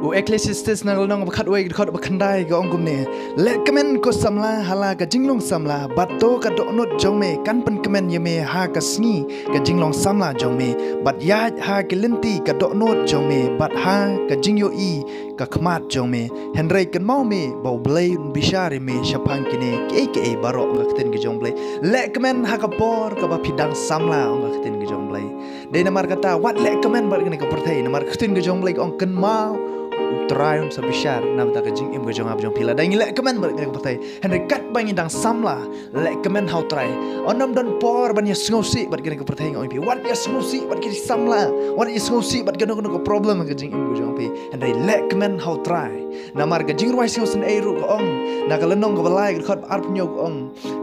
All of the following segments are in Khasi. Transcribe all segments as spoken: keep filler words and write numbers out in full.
U Ecclesiastes na ka lynnong ba khatwei, ka dkhot ba khyndai ka ong kumne: Leh kmen ko samla ha la ka jinglong samla, bad to ka dohnud jong me kan pynkmen ïa me ha ka sngi ka jinglong samla jong me, bad ïaid ha ki lynti ka dohnud jong me, bad ha ka jingïohi ka khmat jong me. Hynrei kynmaw me ba U Blei un bishar ïa me shaphang kine kiei kiei baroh, ong ka ktien ka jong U Blei. Leh kmen ha ka por kaba phi dang samla, ong ka ktien ka jong U Blei. Dei namar kata, wat leh kmen bad kane ka pyrthei, namar ka ktien ka jong U Blei ka ong, kynmaw U Trai un sa bishar na bynta ka jingim ka jong nga bad jong phi. Lada ngi leh kmen bad kane ka pyrthei, hynrei katba ngi dang samla, leh kmen ha U Trai. Ym don por ban ïa sngewsih bad kane ka pyrthei, nga ong ïa phi. Wat ïa sngewsih bad ki samla, wat ïa sngewsih bad kano kano ka problem ka jingim ka jong phi. Hynrei leh kmen ha U Trai. Namar ka Jingrwai Sngewsynei ruh ka ong, na ka lynnong kaba lai, ka dkhot arphew hynñiew ka ong,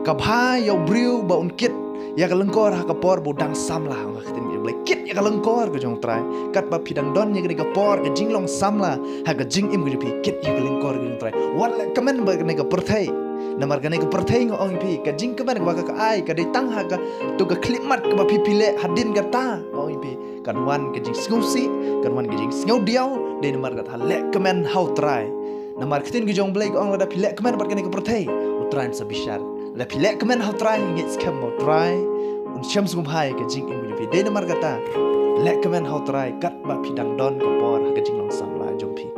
ka bha ïa u briew ba un kit ïa ka lyngkor ha ka por ba u dang samla, ong ka ktien ka jong U Blei. Kit ïa ka lyngkor ka jong U Trai. Katba phi dang don ïa kane ka por ka jinglong samla ha ka jingim ka jong phi, kit ïa ka lyngkor ka jong U Trai. Wat leh kmen bad kane ka pyrthei. Namar kane ka pyrthei, nga ong ïa phi, ka jingkmen kaba ka ai ka dei tang ha kato ka khyllipmat kaba phi phi leh hadien kata, nga ong ïa phi. Kan wan ka jingsngewsih, kan wan ka jingsngewdiaw. Dei namar kata, leh kmen ha U Trai. Namar ka ktien ka jong U Blei ka ong, lada phi leh kmen bad kane ka pyrthei, U Trai un sa bishar. Lada phi leh kmen ha U Trai, ngeit skhem ba U Trai un shem sngewbha ïa ka jingim ka jong phi. Dei namar kata, leh kmen ha U Trai katba phi dang don ka por ha ka jinglong samla jong phi.